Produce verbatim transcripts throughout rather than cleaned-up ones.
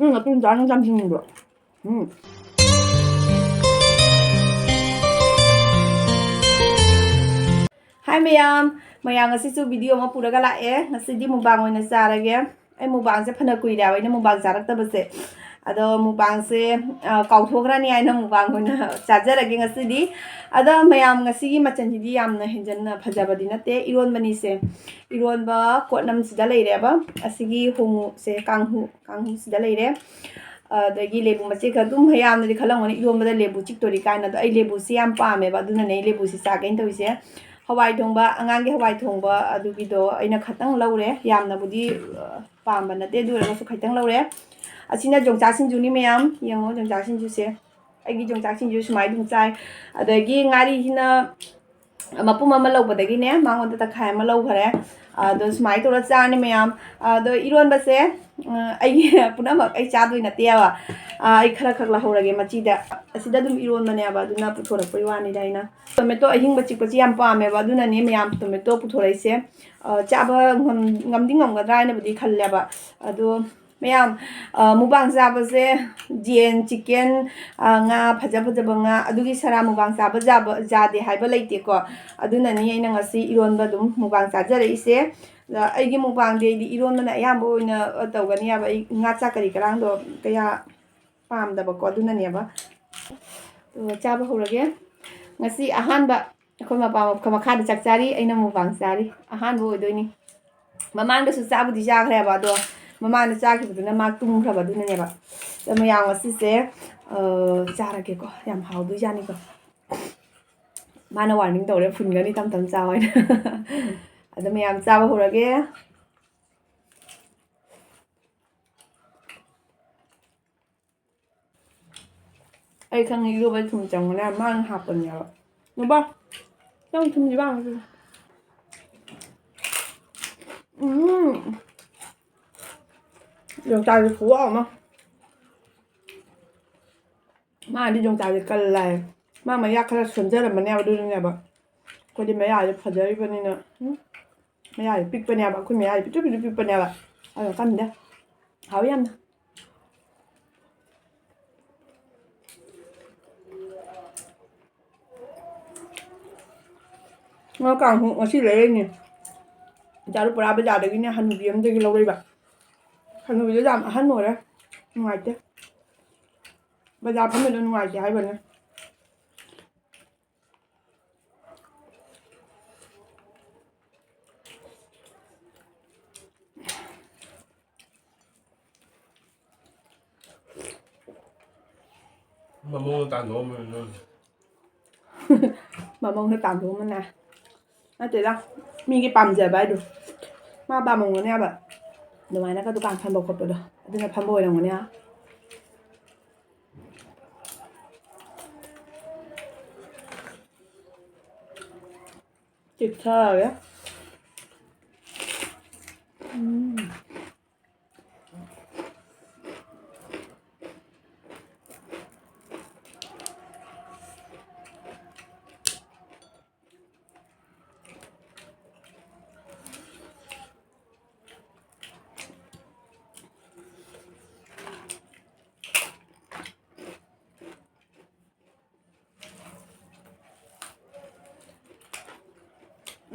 ꯎꯝ, ꯃꯇꯨꯝ ꯆꯥꯅꯤꯡ ꯆꯥꯅꯤꯡꯕ꯫ ꯎꯝ꯫ ꯍꯥꯏ ꯃꯌꯥꯝ, ꯃꯌꯥꯝ ꯉꯁꯤꯁꯨ video ꯑꯃ ꯄꯨꯔꯒ ꯂꯥꯛꯑꯦ꯫ ꯉꯁꯤꯗꯤ mukbang ꯑꯣꯏꯅ ꯆꯥꯔꯒꯦ꯫ ꯑꯩ mukbangꯁꯦ ꯐꯅ ꯀꯨꯏꯔꯦ ꯍꯥꯏꯕ ꯑꯩꯅ mukbang ꯆꯥꯔꯛꯇꯕꯁꯦ꯫ ꯑꯗꯣ mukbangꯁꯦ, ꯑ, ꯀꯥꯎꯊꯣꯛꯈ꯭ꯔꯅꯤ ꯍꯥꯏꯅ mukbang ꯑꯣꯏꯅ ꯆꯥꯖꯔꯒꯦ ꯉꯁꯤꯗꯤ꯫ ꯑꯗꯣ ꯃꯌꯥꯝ, ꯉꯁꯤꯒꯤ ꯃꯆꯜꯁꯤꯗꯤ ꯌꯥꯝꯅ ꯍꯦꯟꯖꯟꯅ ꯐꯖꯕꯗꯤ ꯅꯠꯇꯦ꯫ ꯏꯔꯣꯟꯕꯅꯤꯁꯦ꯫ ꯏꯔꯣꯟꯕ ꯀꯣꯠꯅꯝꯁꯤꯗ ꯂꯩꯔꯦꯕ꯫ ꯑꯁꯤꯒꯤ ꯍꯣꯡꯉꯨꯁꯦ, ꯀꯥꯡꯍꯨ, ꯀꯥꯡꯍꯨꯁꯤꯗ ꯂꯩꯔꯦ꯫ ꯑꯗꯒꯤ ꯂꯦꯕꯨ ꯃꯆꯦꯠ ꯈꯔ, ꯑꯗꯨꯝ ꯃꯌꯥꯝꯅꯗꯤ ꯈꯜꯂꯝꯒꯅꯤ ꯏꯔꯣꯟꯕꯗ ꯂꯦꯕꯨ ꯆꯤꯛꯇꯣꯔꯤ ꯀꯥꯏꯅ꯫ ꯑꯗꯣ ꯑꯩ ꯂꯦꯕꯨꯁꯤ ꯌꯥꯝ ꯄꯥꯝꯃꯦꯕ, ꯑꯗꯨꯅꯅꯦ ꯑꯩ ꯂꯦꯕꯨꯁꯤ ꯆꯥꯒꯦꯅ ꯇꯧꯔꯤꯁꯦ꯫ ꯍꯋꯥꯏ ꯊꯣꯡꯕ, ꯑꯉꯥꯡꯒꯤ ꯍꯋꯥꯏ ꯊꯣꯡꯕ ꯑꯗꯨꯒꯤꯗꯣ ꯑꯩꯅ ꯈꯇꯪ ꯂꯧꯔꯦ꯫ ꯌꯥꯝꯅꯕꯨꯗꯤ, ꯑ, ꯄꯥꯝꯕ ꯅꯠꯇꯦ, ꯑꯗꯨ ꯑꯣꯏꯔꯒꯁꯨ ꯈꯤꯇꯪ ꯂꯧꯔꯦ꯫ ꯑꯁꯤꯅ ꯌꯣꯡꯆꯥꯛ ꯁꯤꯡꯖꯨꯅꯤ ꯃꯌꯥꯝ, ꯌꯦꯡꯉꯣ ꯌꯣꯡꯆꯥꯛ ꯁꯤꯡꯖꯨꯁꯦ꯫ ꯑꯩꯒꯤ ꯌꯣꯡꯆꯥꯛ ꯁꯤꯡꯖꯨ ꯁꯨꯃꯥꯏꯅ ꯑꯗꯨꯝ ꯆꯥꯏ꯫ ꯑꯗꯒꯤ ꯉꯥꯔꯤꯁꯤꯅ ꯃꯄꯨꯝ ꯑꯃ ꯂꯧꯕꯗꯒꯤꯅꯦ, ꯃꯉꯣꯟꯗ ꯇꯪꯈꯥꯏ ꯑꯃ ꯂꯧꯈꯔꯦ꯫ ꯑꯗꯣ ꯁꯨꯃꯥꯏꯅ ꯇꯧꯔ ꯆꯥꯔꯅꯤ ꯃꯌꯥꯝ꯫ ꯑꯗꯣ ꯏꯔꯣꯟꯕꯁꯦ, ꯑ, ꯑꯩꯒꯤ ꯄꯨꯝꯅꯃꯛ ꯑꯩ ꯆꯥꯗꯣꯏ ꯅꯠꯇꯦꯕ꯫ ꯑ, ꯑꯩ ꯈꯔ ꯈꯛ ꯂꯧꯍꯧꯔꯒꯦ ꯃꯆꯤꯗ꯫ ꯑꯁꯤꯗ ꯑꯗꯨꯝ ꯏꯔꯣꯟꯕꯅꯦꯕ, ꯑꯗꯨꯅ ꯄꯨꯊꯣꯔꯛꯄꯒꯤ ꯋꯥꯅꯤꯗ ꯑꯩꯅ꯫ Tomato ꯑꯍꯤꯡꯕ ꯆꯤꯛꯄꯁꯤ ꯌꯥꯝ ꯄꯥꯝꯃꯦꯕ, ꯑꯗꯨꯅꯅꯦ ꯃꯌꯥꯝ tomato ꯄꯨꯊꯣꯔꯛꯏꯁꯦ꯫ ꯑ, ꯆꯥꯕ ꯉꯝ-, ꯉꯝꯗꯤ ꯉꯝꯒꯗ꯭ꯔꯥ ꯍꯥꯏꯅꯕꯨꯗꯤ ꯈꯜꯂꯦꯕ꯫ ꯑꯗꯣ ꯃꯌꯥꯝ, ꯑ, mukbang ꯆꯥꯕꯁꯦ, ꯌꯦꯟ, chicken, ꯑ, ꯉꯥ, ꯐꯖ ꯐꯖꯕ ꯉꯥ, ꯑꯗꯨꯒꯤ ꯁꯔꯥ mukbang ꯆꯥꯕ ꯌꯥꯕ, ꯌꯥꯗꯦ ꯍꯥꯏꯕ ꯂꯩꯇꯦꯀꯣ꯫ ꯑꯗꯨꯅꯅꯤ ꯑꯩꯅ ꯉꯁꯤ ꯏꯔꯣꯟꯕ ꯑꯗꯨꯝ mukbang ꯆꯥꯖꯔꯛꯏꯁꯦ꯫ ꯑꯗ ꯑꯩꯒꯤ mukbangꯗꯤ ꯑꯩꯗꯤ ꯏꯔꯣꯟꯕꯅ ꯑꯌꯥꯝꯕ ꯑꯣꯏꯅ, ꯑ, ꯇꯧꯒꯅꯤ ꯍꯥꯏꯕ꯫ ꯑꯩ ꯉꯥ ꯆꯥꯛ ꯀꯔꯤ ꯀꯔꯥꯡꯗꯣ ꯀꯌꯥ ꯄꯥꯝꯗꯕꯀꯣ, ꯑꯗꯨꯅꯅꯦꯕ꯫ ꯑꯗꯨꯒ ꯆꯥꯕ ꯍꯧꯔꯒꯦ꯫ ꯉꯁꯤ ꯑꯍꯥꯟꯕ ꯑꯩꯈꯣꯏ ꯃꯄꯥ ꯃꯈꯥꯗ ꯆꯥꯛ ꯆꯥꯔꯤ, ꯑꯩꯅ mukbang ꯆꯥꯔꯤ꯫ ꯑꯍꯥꯟꯕ ꯑꯣꯏꯗꯣꯏꯅꯤ꯫ ꯃꯃꯥꯡꯗꯁꯨ ꯆꯥꯕꯨꯗꯤ ꯆꯥꯈ꯭ꯔꯦꯕ, ꯑꯗꯣ ꯃꯃꯥꯡꯗ ꯆꯥꯈꯤꯕꯗꯨꯅ ꯃꯥ ꯇꯨꯝꯈ꯭ꯔꯕ, ꯑꯗꯨꯅꯅꯦꯕ꯫ ꯑꯗꯣ ꯃꯌꯥꯝ ꯉꯁꯤꯁꯦ, ꯑ, ꯆꯥꯔꯒꯦꯀꯣ꯫ ꯌꯥꯝ ꯍꯥꯎꯗꯣꯏꯖꯥꯠꯅꯤꯀꯣ꯫ ꯃꯥꯅ warning ꯇꯧꯔꯦ, "ꯐꯨꯟꯒꯅꯤ, ꯇꯞ ꯇꯞ ꯆꯥꯎ" ꯍꯥꯏꯅ꯫ ꯑꯗꯣ ꯃꯌꯥꯝ ꯆꯥꯕ ꯍꯧꯔꯒꯦ꯫ ꯑꯩ ꯈꯪꯉꯤ, ꯏꯔꯣꯕ ꯊꯨꯝ ꯆꯪꯕꯅꯦ, ꯃꯥꯅ ꯍꯥꯞꯄꯅꯦꯕ꯫ ꯅꯨꯄꯥ, ꯅꯪ ꯊꯨꯝꯁꯤ ꯄꯥꯝꯃꯤ? ꯎꯝ꯫ ꯌꯣꯡꯆꯥꯛꯁꯦ ꯈꯨꯍꯥꯎ ꯑꯃ꯫ ꯃꯥꯗꯤ ꯌꯣꯡꯆꯥꯛꯁꯦ ꯀꯜꯂꯦ ꯍꯥꯏ꯫ ꯃꯥ ꯃꯌꯥ ꯈꯔ ꯁꯣꯟꯖꯔꯝꯃꯅꯦꯕ, ꯑꯗꯨꯅꯅꯦꯕ꯫ ꯑꯩꯈꯣꯏꯗꯤ ꯃꯌꯥꯁꯦ ꯐꯖꯔꯤꯕꯅꯤꯅ꯫ ꯎꯝ꯫ ꯃꯌꯥꯁꯦ ꯄꯤꯛꯄꯅꯦꯕ, ꯑꯩꯈꯣꯏ ꯃꯌꯥꯁꯦ ꯄꯤꯛꯇ꯭ꯔꯨ ꯄꯤꯛꯇ꯭ꯔꯨ ꯄꯤꯛꯄꯅꯦꯕ꯫ ꯑꯗꯣ ꯀꯟꯗꯦ꯫ ꯍꯥꯎ ꯌꯥꯝꯅ꯫ ꯉꯥ ꯀꯥꯡꯍꯧ ꯉꯁꯤ ꯂꯩꯔꯛꯏꯅꯦ꯫ ꯆꯥꯔꯨꯄꯔꯥ ꯕꯖꯥꯔꯗꯒꯤꯅꯦ, ꯍꯅꯨꯕꯤ ꯑꯃꯗꯒꯤ ꯂꯧꯔꯛꯏꯕ꯫ ꯍꯅꯨꯕꯤꯗꯣ ꯌꯥꯝ ꯑꯍꯟ ꯑꯣꯏꯔꯦ, ꯅꯨꯡꯉꯥꯏꯇꯦ꯫ ꯕꯖꯥꯔ ꯐꯝꯃꯤꯗꯣ ꯅꯨꯡꯉꯥꯏꯇꯦ ꯍꯥꯏꯕꯅꯦ꯫ ꯃꯃꯧꯅ ꯇꯥꯟꯊꯣꯛꯑꯝꯕꯅꯤ ꯅꯪ꯫ ꯃꯃꯧꯅ ꯇꯥꯟꯊꯣꯛꯑꯝꯕꯅꯦ꯫ ꯅꯠꯇꯦꯗ, ꯃꯤꯒꯤ ꯄꯥꯝꯖꯕ ꯍꯥꯏꯗꯣ꯫ ꯃꯥ ꯄꯥꯝꯃꯝꯒꯅꯤ ꯍꯥꯏꯕ꯫ ꯑꯗꯨꯃꯥꯏꯅꯒ ꯗꯨꯀꯥꯟ ꯐꯝꯕ ꯈꯣꯠꯄꯗꯣ, ꯑꯗꯨꯅ ꯐꯝꯕ ꯑꯣꯏꯔꯝꯒꯅꯤ ꯍꯥꯏꯕ꯫ ꯆꯤꯛꯊꯔꯒꯦ꯫ ꯎꯝ꯫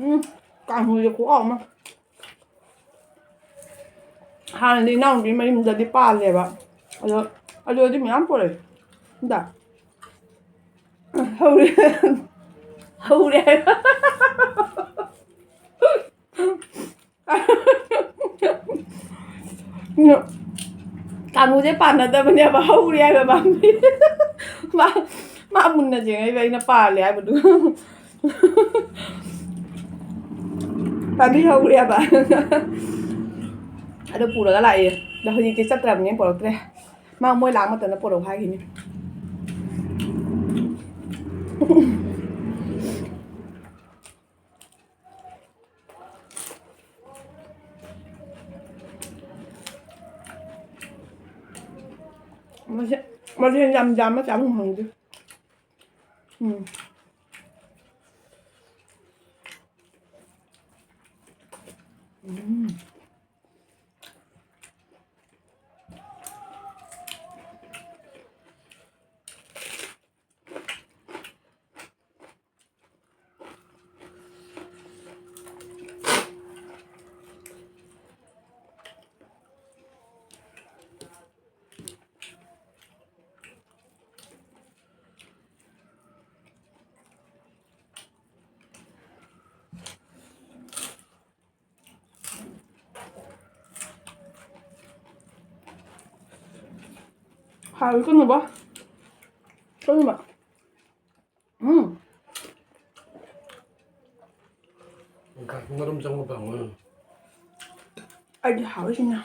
ꯎꯝ, ꯀꯥꯡꯍꯧꯁꯦ ꯈꯨꯍꯥꯎ ꯑꯃ꯫ ꯍꯥꯟꯅꯗꯤ ꯏꯅꯥꯎꯅꯨꯄꯤ ꯃꯌꯨꯝꯗꯗꯤ ꯄꯥꯜꯂꯦꯕ꯫ ꯑꯗꯣ, ꯑꯗꯨꯗꯤ ꯃꯌꯥꯝ ꯄꯨꯔꯛꯑꯦ꯫ ꯏꯟꯗ꯫ ꯍꯧꯔꯦ꯫ ꯍꯧꯔꯦ ꯍꯥꯏꯕ꯫ ꯀꯥꯡꯕꯨꯁꯦ ꯄꯥꯟꯅꯗꯕꯅꯦꯕ, ꯍꯧꯔꯦ ꯍꯥꯏꯕ ꯄꯥꯝꯕꯤ꯫ ꯃꯥ, ꯃꯥ ꯃꯨꯟꯅ ꯌꯦꯡꯉꯛꯏꯕ ꯑꯩꯅ ꯄꯥꯜꯂꯦ ꯍꯥꯏꯕꯗꯨ꯫ ꯄꯥꯝꯕꯤ ꯍꯧꯔꯦꯕ꯫ ꯑꯗꯣ ꯄꯨꯔꯒ ꯂꯥꯛꯑꯦ꯫ ꯑꯗꯣ ꯍꯧꯖꯤꯛꯇꯤ ꯆꯠꯇ꯭ꯔꯕꯅꯤꯅ ꯄꯨꯔꯛꯇ꯭ꯔꯦ꯫ ꯃꯥ ꯃꯣꯏ ꯂꯥꯛ ꯃꯇꯝꯗ ꯄꯨꯔꯛꯎ ꯍꯥꯏꯈꯤꯅꯤ꯫ ꯃꯁꯦ, ꯃꯁꯦ ꯌꯥꯝ ꯌꯥꯝꯅ ꯆꯥꯕ ꯉꯝꯗꯦ꯫ ꯎꯝ꯫ ꯎꯝ꯫ ꯍꯥꯎꯏ ꯀꯩꯅꯣꯕ꯫ ꯀꯩꯅꯣꯕ꯫ ꯎꯝ꯫ ꯒꯥꯔꯤ ꯃꯔꯨꯝ ꯆꯪꯕ ꯐꯪꯉꯣꯏ꯫ ꯑꯩꯗꯤ ꯍꯥꯎꯏ ꯁꯤꯅ꯫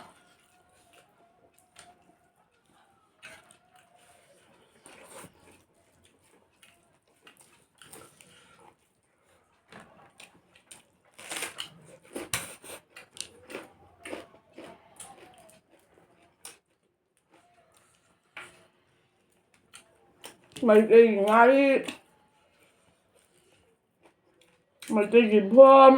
ꯃꯩꯇꯩꯒꯤ ꯉꯥꯔꯤ, ꯃꯩꯇꯩꯒꯤ ꯕꯣꯝ꯫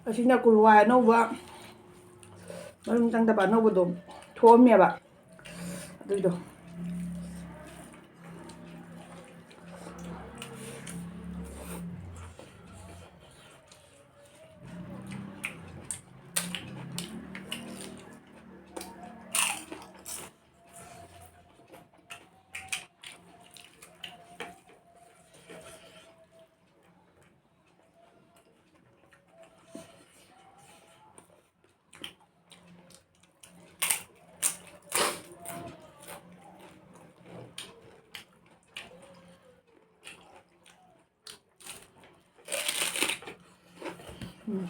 ꯑꯁꯤꯅ ꯀꯨꯔꯨꯋꯥꯏ ꯑꯅꯧꯕ, ꯃꯔꯨꯝ ꯆꯪꯗꯕ ꯑꯅꯧꯕꯗꯣ ꯊꯣꯛꯑꯝꯃꯦꯕ, ꯑꯗꯨꯏꯗꯣ꯫ ꯎꯝ꯫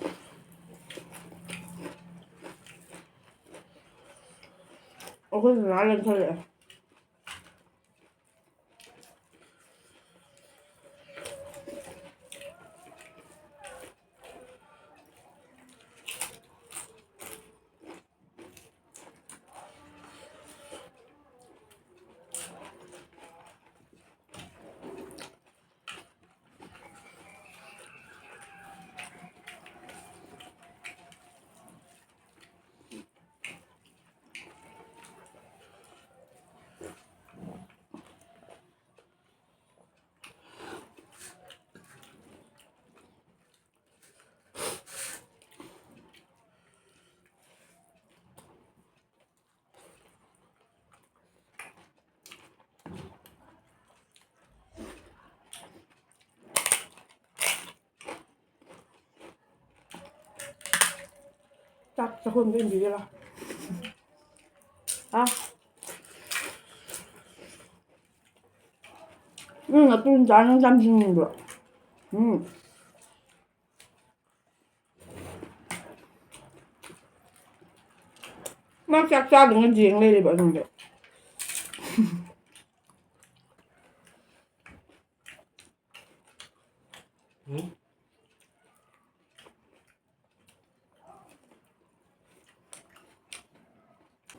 ꯑꯩꯈꯣꯏ ꯉꯥ ꯂꯦꯟꯊꯣꯔꯛꯑꯦ꯫ ꯆꯥꯛ ꯆꯥꯛꯈꯨꯝꯗ ꯏꯟꯕꯤꯒꯦꯔꯥ? ꯑ꯫ ꯎꯝ, ꯅꯇꯨ ꯆꯥ ꯅꯪ ꯆꯥꯝꯖꯤꯡꯗꯣ꯫ ꯎꯝ꯫ ꯃꯥ ꯆꯥꯛ ꯆꯥꯗꯅ ꯌꯦꯡ ꯂꯩꯔꯤꯕ ꯑꯗꯨꯝꯗꯤ꯫ ꯎꯝ꯫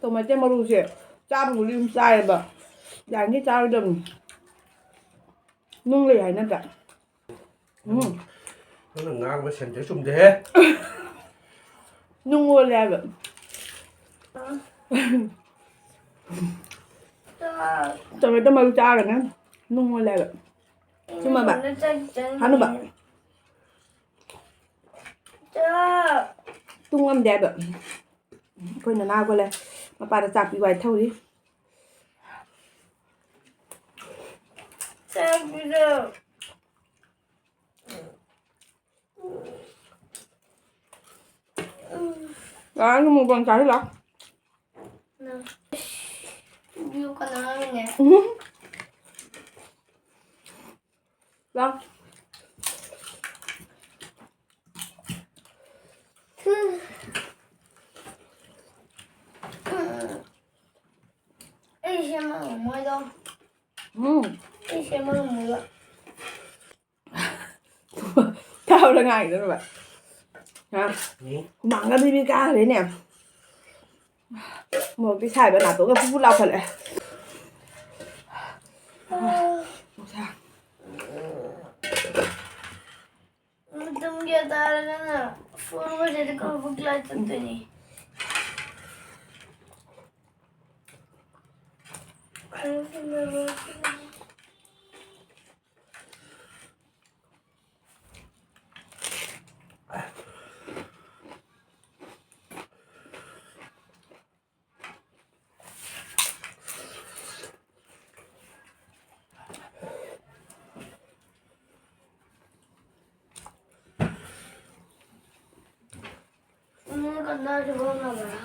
ꯇꯣꯃꯥꯇꯣ ꯃꯔꯨꯁꯦ ꯆꯥꯕꯕꯨꯗꯤ ꯑꯗꯨꯝ ꯆꯥꯏꯌꯦꯕ, ꯌꯥꯔꯤꯈꯩ ꯆꯥꯔꯣꯏꯗꯕꯅꯤ꯫ ꯅꯨꯡ ꯂꯩ ꯍꯥꯏ ꯅꯠꯇ꯭ꯔꯥ? ꯎꯝ꯫ ꯅꯪꯅ ꯉꯥꯡꯕ ꯁꯦꯟꯇꯦꯟꯁ ꯆꯨꯝꯗꯦꯍꯦ꯫ ꯅꯨꯡ ꯑꯣꯜꯂꯦ ꯍꯥꯏꯕ꯫ ꯇꯣꯃꯦꯇꯣ ꯃꯔꯨ ꯆꯥꯔꯒꯅꯦ ꯅꯨꯡ ꯑꯣꯜꯂꯦ ꯍꯥꯏꯕ꯫ ꯆꯨꯝꯃꯕ? ꯍꯥꯅꯨꯕ꯫ ꯇꯨꯝꯉꯝꯗꯦ ꯍꯥꯏꯕ꯫ ꯑꯩꯈꯣꯏ ꯅꯅꯥꯎꯒ ꯂꯩ꯫ ꯃꯄꯥꯗ ꯆꯥꯛ ꯄꯤꯕ ꯍꯥꯏ ꯊꯧꯔꯤ꯫ ꯆꯥꯛ ꯄꯤꯖꯧ꯫ ꯂꯥꯛꯑꯣ, ꯃꯨꯛꯕꯥꯡ ꯆꯥꯁꯤ ꯂꯥꯛꯑꯣ꯫ ꯅꯪ꯫ ꯌꯣꯛꯀꯅꯨ ꯍꯥꯏꯕꯅꯦ꯫ ꯎꯝ꯫ ꯂꯥꯛꯑꯣ꯫ ꯑꯩ ꯁꯦꯝꯕ ꯉꯝꯃꯣꯏꯗꯣ꯫ ꯎꯝ꯫ ꯑꯩ ꯁꯦꯝꯕ ꯉꯝꯃꯣꯏꯕ꯫ ꯇꯥꯕ꯭ꯔꯥ ꯉꯥꯡꯉꯤꯗꯣ ꯅꯣꯏ? ꯍꯥ? ꯎꯝ꯫ ꯍꯨꯃꯥꯡꯒ ꯕꯤꯕꯤ ꯀꯥꯈ꯭ꯔꯦꯅꯦ꯫ ꯃꯣꯔꯣꯛꯇꯤ ꯁꯥꯏꯕ ꯅꯥꯇꯣꯟꯒ ꯄꯨ ꯄꯨ ꯂꯥꯎꯈꯠꯂꯛꯑꯦ꯫ ꯅꯨꯡꯁꯥ꯫ ꯃꯇꯝ ꯀꯌꯥ ꯇꯥꯔꯒꯅ ꯐꯣꯔ ꯕꯖꯦꯗ ꯀꯧꯕ ꯀ꯭ꯂꯥꯁ ꯆꯠꯇꯣꯏꯅꯤ꯫ ꯀꯅꯥꯁꯨ ꯐꯝꯃꯕ꯭ꯔꯥ?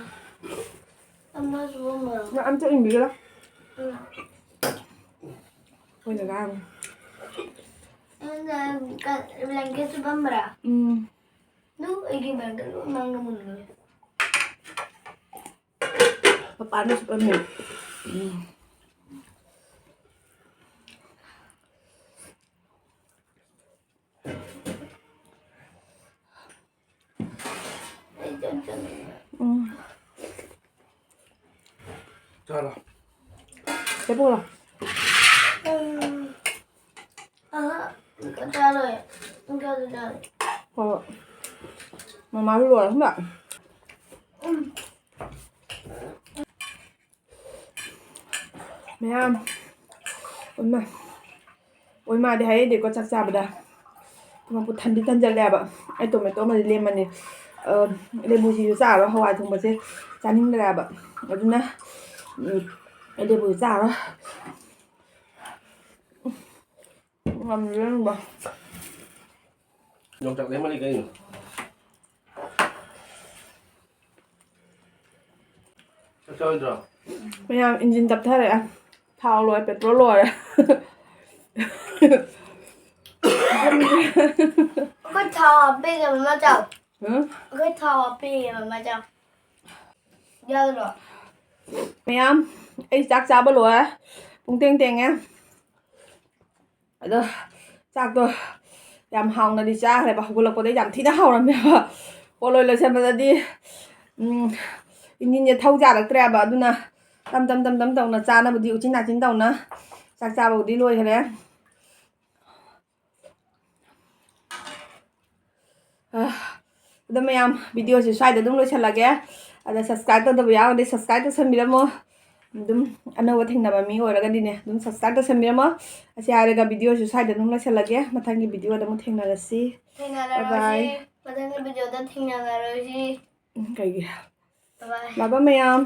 ꯀꯅꯥꯁꯨ ꯐꯝꯃꯕ꯭ꯔꯥ? ꯅꯪ ꯑꯝꯇ ꯏꯟꯕꯤꯒꯦꯔꯥ? ꯎꯝ꯫ ꯑꯩꯈꯣꯏ ꯗꯗꯥ ꯑꯃ꯫ ꯅꯪꯅ ꯀ-, blanketꯁꯨ ꯐꯝꯕ꯭ꯔꯥ? ꯎꯝ꯫ ꯅꯨ, ꯑꯩꯒꯤ blanket ꯂꯣꯏ ꯃꯥꯡꯗ ꯃꯨꯟꯈ꯭ꯔꯦ꯫ ꯄꯄꯥꯅꯁꯨ ꯐꯝꯃꯤ꯫ ꯎꯝ꯫ ꯎꯝ꯫ ꯆꯥꯔꯣ꯫ ꯆꯦ ꯄꯨꯔꯣ꯫ ꯎꯝ꯫ ꯑꯍ, ꯆꯥꯔꯣꯏ꯫ ꯆꯥꯔꯣꯏ, ꯆꯥꯔꯣꯏ꯫ ꯍꯣꯏ꯫ ꯃꯃꯥꯁꯨ ꯂꯣꯏꯔꯦ ꯈꯪꯕ꯭ꯔꯥ? ꯎꯝ꯫ ꯃꯌꯥꯝ, ꯑꯣꯏꯃꯥ, ꯑꯣꯏꯃꯥꯗꯤ ꯍꯥꯏꯔꯛꯏꯅꯦꯀꯣ ꯆꯥꯛ ꯆꯥꯕꯗ꯫ ꯃꯄꯨꯛ ꯊꯟꯗꯤ ꯊꯟꯖꯜꯂꯦꯕ꯫ ꯑꯩ tomato ꯑꯃꯗꯤ ꯂꯦꯝꯃꯅꯤ꯫ ꯑ, ꯂꯦꯕꯨꯁꯤꯁꯨ ꯆꯥꯔꯣꯏ, ꯍꯋꯥꯏ ꯊꯣꯡꯕꯁꯦ ꯆꯥꯅꯤꯡꯗ꯭ꯔꯦꯕ꯫ ꯑꯗꯨꯅ, ꯎꯝ, ꯑꯩ ꯂꯦꯕꯨꯁꯤ ꯆꯥꯔꯣꯏ꯫ ꯉꯝꯗ꯭ꯔꯦ ꯅꯪꯕꯣ꯫ ꯌꯣꯡꯆꯥꯛ ꯂꯩꯃꯜꯂꯤ ꯀꯩꯅꯣ? ꯆꯥꯛ ꯆꯥꯔꯣꯏꯗ꯭ꯔꯣ? ꯃꯌꯥꯝ ꯏꯟꯖꯤꯟ ꯇꯞꯊꯔꯛꯑꯦ꯫ ꯊꯥꯎ ꯂꯣꯏꯔꯦ, petrol ꯂꯣꯏꯔꯦ꯫ ꯑꯩꯈꯣꯏ ꯊꯥꯎ ꯍꯥꯞꯄꯤꯒꯦ, ꯃꯃꯥ ꯆꯥꯎ꯫ ꯎꯝ? ꯑꯩꯈꯣꯏ ꯊꯥꯎ ꯍꯥꯞꯄꯤꯒꯦ, ꯃꯃꯥ ꯆꯥꯎ꯫ ꯌꯥꯗ꯭ꯔꯣ? ꯃꯌꯥꯝ, ꯑꯩ ꯆꯥꯛ ꯆꯥꯕ ꯂꯣꯏꯔꯦ꯫ ꯄꯨꯡ ꯇꯦꯡ ꯇꯦꯡꯉꯦ꯫ ꯑꯗꯣ ꯆꯥꯛꯇꯣ ꯌꯥꯝ ꯍꯥꯎꯅꯗꯤ ꯆꯥꯈ꯭ꯔꯦꯕ꯫ ꯍꯧꯒꯠꯂꯛꯄꯗ ꯌꯥꯝ ꯊꯤꯅ ꯍꯥꯎꯔꯝꯃꯦꯕ꯫ ꯄꯣꯠ ꯂꯣꯏ ꯂꯣꯏꯁꯟꯕꯗꯗꯤ, ꯎꯝ, ꯏꯟꯖꯤꯟꯁꯦ ꯊꯧ ꯌꯥꯔꯛꯇ꯭ꯔꯦꯕ꯫ ꯑꯗꯨꯅ ꯇꯝ ꯇꯝ ꯇꯝ ꯇꯝ ꯇꯧꯅ ꯆꯥꯅꯕꯗꯤ ꯎꯆꯤꯟ ꯅꯥꯆꯤꯟ ꯇꯧꯅ ꯆꯥꯛ ꯆꯥꯕꯕꯨꯗꯤ ꯂꯣꯏꯈ꯭ꯔꯦ꯫ ꯑ, ꯑꯗꯣ ꯃꯌꯥꯝ, videoꯁꯦ ꯁ꯭ꯋꯥꯏꯗ ꯑꯗꯨꯝ ꯂꯣꯏꯁꯤꯜꯂꯒꯦ꯫ ꯑꯗ subscribe ꯇꯧꯗꯕ ꯌꯥꯎꯔꯒꯗꯤ subscribe ꯇꯧꯁꯟꯕꯤꯔꯝꯃꯣ꯫ ꯑꯗꯨꯝ ꯑꯅꯧꯕ ꯊꯦꯡꯅꯕ ꯃꯤ ꯑꯣꯏꯔꯒꯗꯤꯅꯦ, ꯑꯗꯨꯝ subscribe ꯇꯧꯁꯟꯕꯤꯔꯝꯃꯣ꯫ ꯑꯁꯤ ꯍꯥꯏꯔꯒ videoꯁꯦ ꯁ꯭ꯋꯥꯏꯗ ꯑꯗꯨꯝ ꯂꯣꯏꯁꯤꯜꯂꯒꯦ꯫ ꯃꯊꯪꯒꯤ videoꯗ ꯑꯃꯨꯛ ꯊꯦꯡꯅꯔꯁꯤ꯫ ꯊꯦꯡꯅꯔꯁꯤ꯫ Bye bye꯫ ꯃꯊꯪꯒꯤ videoꯗ ꯊꯦꯡꯅꯔꯁꯤ꯫ ꯎꯝ, ꯀꯩꯒꯤ? Bye bye꯫ Bye bye ꯃꯌꯥꯝ꯫